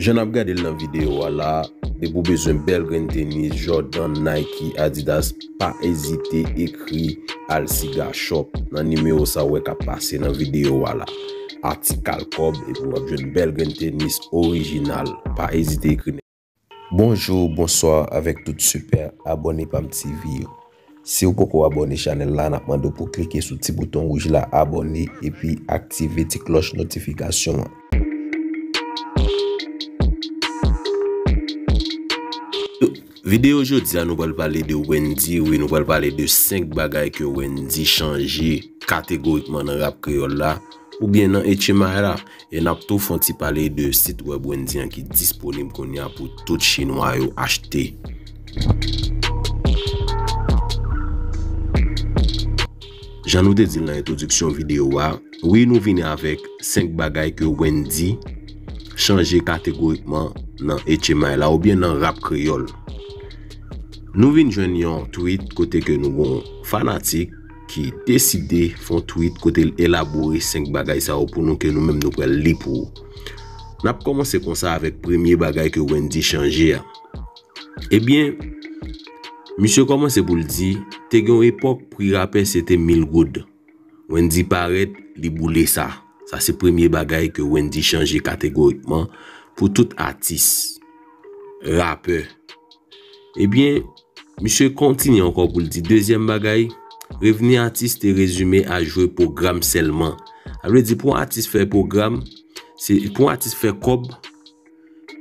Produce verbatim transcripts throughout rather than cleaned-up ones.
Jan n ap gade l nan videyo a la, depi w bezwen bèl grenn tenis, Jordan, Nike, Adidas, pa ezite ekri Alsiga Shop nan nimewo sa w wè k ap pase nan videyo a la. Atik al kòb, epi w ap jwenn bèl grenn tenis orijinal. Pa ezite ekri. Bonjou, bonswa avèk tout sipè abòne Pam T V yo. Si w poko abòne chanèl la, n ap mande w pou w klike sou ti bouton wouj la, abòne, epi aktive ti klòch notifikasyon an. Videyo jodi a, nou pral pale de Wendyy, wi, nou pral pale de senk bagay ke Wendyy chanje kategorikman nan rap kreyòl la, oubyen nan H M I la. E n ap tou fè yon ti pale de sit wèb Wendyy an ki disponib kounye a pou tout chinwa yo achte. Jan nou te di l nan entwodiksyon videyo a, wi, nou vini avèk senk bagay ke Wendyy chanje kategorikman nan H M I la oubyen nan rap kreyòl. Nou vin jwenn yon tweet kote ke nou gon fanatik ki deside fè yon tweet kote l elabore senk bagay sa yo pou nou ke nou menm nou pral li pou ou. N ap kòmanse konsa avèk premye bagay ke Wendyy chanje a. Ebyen, misye kòmanse pou l di, te gen yon epòk pri rapè se te mil goud. Wendyy parèt, li boule sa. Sa se premye bagay ke Wendyy chanje kategorikman pou tout atis, rapè. Ebyen, misye kontinye ankò pou l di, dezyèm bagay, revni atis te rezime a jwe pwogram sèlman. Sa vle di pou yon atis fè pwogram, se pou yon atis fè kòb,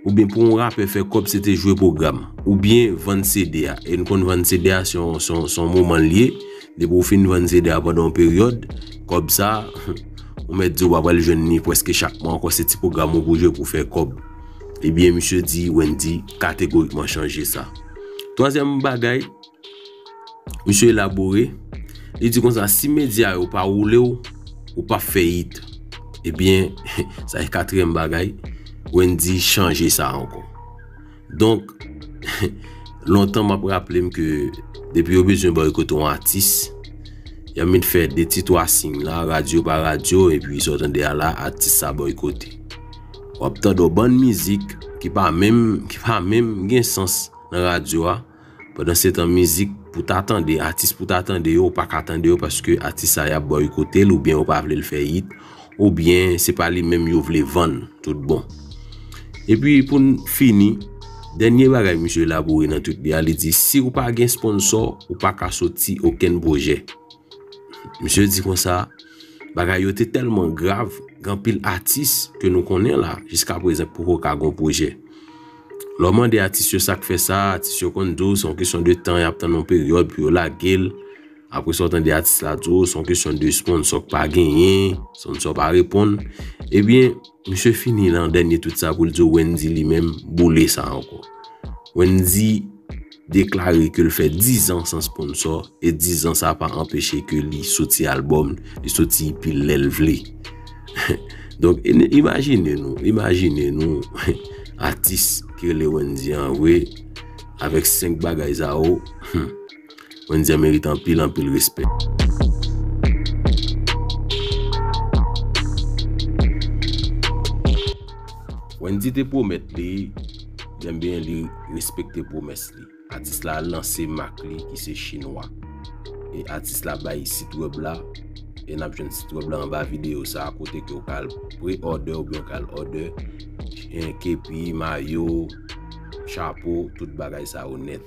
oubyen pou yon rapè fè kòb, se te jwe pwogram, oubyen vann C D a. E n konn vann C D a se yon, se yon, se yon moman l ye. Depi w fin vann C D a pandan yon peryòd, kòb sa, ou mèt di w pa pral jwenn li prèske chak mwa ankò, se ti pwogram ou pou jwe pou fè kòb. Ebyen, misye di, Wendyy kategorikman chanje sa. Twazyèm bagay, misye elabore, li di konsa, si medya yo pa woule w, ou p ap fè hit. Ebyen, sa e katriyèm bagay, Wendyy chanje sa ankò. Donk, lontan m ap raple m ke depi yo bezwen bòykote yon atis, y ap met fè de ti twa siy la, radyo pa radyo, epi sa w tande a la, atis sa bòykote. W ap tande yon bann mizik ki pa menm, ki pa menm gen sans nan radyo a. Pandan se tan mizik pou ta tande, atis pou ta tande yo, ou pa ka tande yo paske atis sa y ap bòykote l oubyen yo pa vle l fè hit, oubyen se pa li menm yo vle vann tout bon. Epi pou n fini, dènye bagay misye elabore nan tweet li a, li di, si ou pa gen sponsò, ou pa ka soti okenn pwojè. Misye di konsa, bagay yo te tèlman grav, gen anpil atis ke nou konnen la, jiska prezan poko ka gon pwojè. Lè w mande atis yo sa k fè sa, atis yo konn di w se yon kesyon de tan, y ap tann yon peryòd pou yo lage l. Apre sa, w tande atis la di w se yon kesyon de sponsò k pa genyen, sponsò pa reponn. Ebyen, misye fini nan dènye tweet sa pou l di w Wendyy li menm boule sa ankò. Wendyy deklare ke l fè dizan san sponsò, e dizan sa pa anpeche ke li soti albòm, li soti ipi lè l vle. Donk, imajine nou, imajine nou, atis ki rele Wendyy an vre, avèk senk bagay sa yo, hmm, Wendyy an merite anpil, anpil respè. Wendyy te pwomèt li, ebyen li respekte pwomès li. Atis la lanse mak li ki se chinwa. E atis la bay sit wèb la. E n ap jwenn sit wèb la anba videyo sa a kote ke w ka al pre-order oubyen w ka al order, eh, kepi, mayo, chapo, tout bagay sa yo nèt.